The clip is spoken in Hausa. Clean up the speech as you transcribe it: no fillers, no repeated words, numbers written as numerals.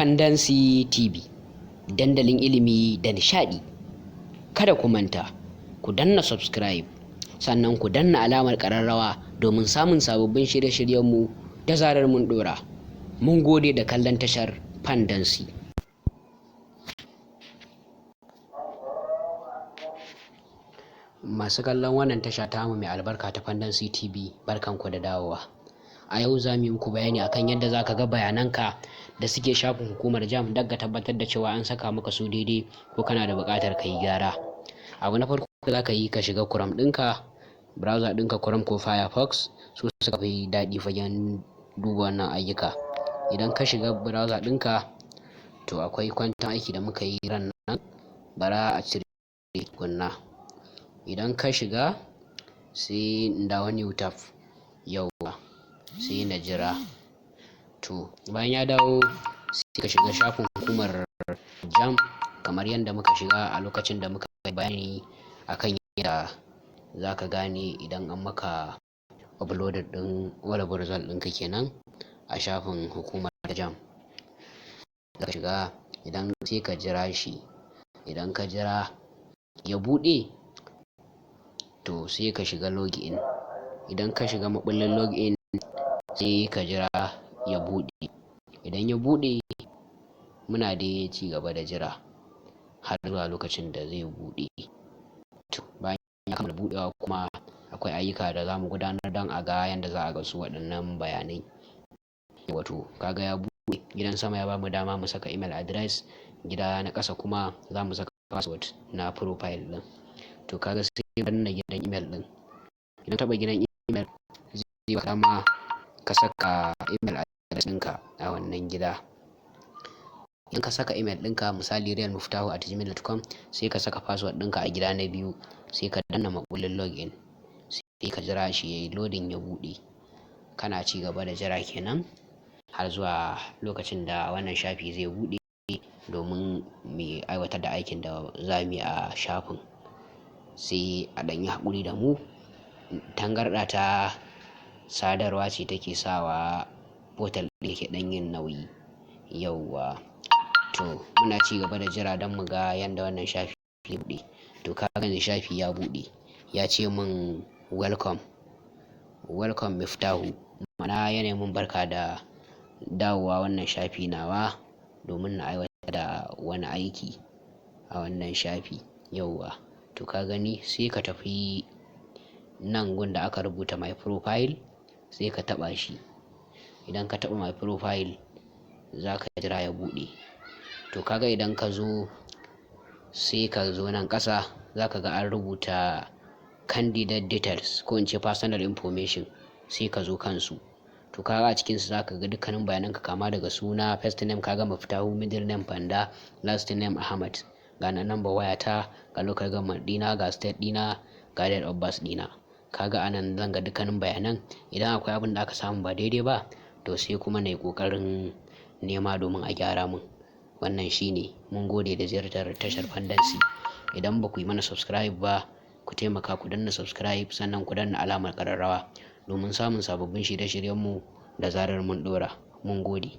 Fandansi TV, dandalin ilimi da nishaɗi. Kada ku manta, ku danna subscribe, sannan ku danna alamar ƙararrawa domin samun sababbin shirye-shiryenmu da zarar mun ɗora. Mun gode da kallon tashar Fandansi. Masu kallon wannan tasha tamu mai albarka ta Fandansi TV, barkanku da dawowa. A yau za mu yi muku bayani akan yadda za ka ga bayananka da suke shafin hukumar JAMB don ka tabbatar da cewa an saka maka su daidai ko kana da buƙatar ka yi gyara. Abu na farko da za ka yi, ka shiga Chrome ɗinka, browser ɗinka, Chrome ko Firefox, su suka fi daɗi fagen duba wannan ayyuka. Idan ka shiga browser ɗinka, to akwai kwantan aiki da muka yi ran nan, bara a cire tukunna. Idan ka shiga, sai in dawo new tab, yauwa, sai na jira. To bayan ya dawo, sai ka shiga shafin hukumar JAMB kamar yadda muka shiga a lokacin da muka yi bayani akan yadda za ka gane idan an maka uploaded ɗin O-level result ɗinka kenan a shafin hukumar JAMB. Za ka shiga, idan sai ka jira shi. Idan ka jira ya buɗe, to sai ka shiga login. Idan ka shiga maɓullin login, sai ka jira ya buɗe. Idan ya buɗe, muna dai ci gaba da jira har zuwa lokacin da zai buɗe. To bayan ya kammala buɗewa kuma, akwai ayyuka da za mu gudanar don a ga yanda za a ga su waɗannan bayanai. Wato kaga ya buɗe, gidan sama ya bamu dama mu saka email address, gida na ƙasa kuma za mu saka password na profile ɗin. To kaga sai ka danna gidan email ɗin. Idan ka taɓa gidan email, zai baka dama ka saka email address ɗinka a wannan gida. Idan ka saka email ɗinka, misali realmuftahu@gmail.com, sai ka saka password ɗinka a gida na biyu, sai ka danna maɓullin login, sai ka jira shi yayi loading ya buɗe. Kana ci gaba da jira kenan har zuwa lokacin da wannan shafi zai buɗe domin mu aiwatar da aikin da za mu yi a shafin. Sai a ɗan yi haƙuri da mu. Tangarɗa ta sadarwa ce take sawa portal ɗin yake ɗan yin nauyi. Yauwa. To muna ci gaba da jira don mu ga yanda wannan shafi zai buɗe. To ka ga yanzu shafi ya buɗe. Ya ce mun welcome, welcome Miftahu. Ma'ana yana mun barka da dawowa wannan shafi nawa domin na aiwatar da wani aiki a wannan shafi. Yauwa. To ka gani, sai ka tafi nan gun da aka rubuta my profile, sai ka taɓa shi. Idan ka taɓa my profile, za ka jira ya buɗe. To kaga idan ka zo, sai ka zo nan ƙasa, za ka ga an rubuta candidate details ko in ce personal information, sai ka zo kansu. To kaga a cikinsu za ka ga dukkanin bayanan ka, kama daga suna, first name ka ga Miftahu, middle name Fanda, last name Ahmad. Ga na number wayata, ga local government ɗina, ga state ɗina, ga date of birth ɗina. Kaga a nan zan ga dukkanin bayanan. Idan akwai abin da aka samu ba daidai ba, to sai kuma na yi ƙoƙarin nema domin a gyara mun. Wannan shine. Mun gode da ziyartar tashar Fandansi. Idan ba ku yi mana subscribe ba, ku taimaka ku danna subscribe, sannan ku danna alamar ƙararrawa domin samun sababbin shirye-shiryenmu da zarar mun ɗora. Mun gode.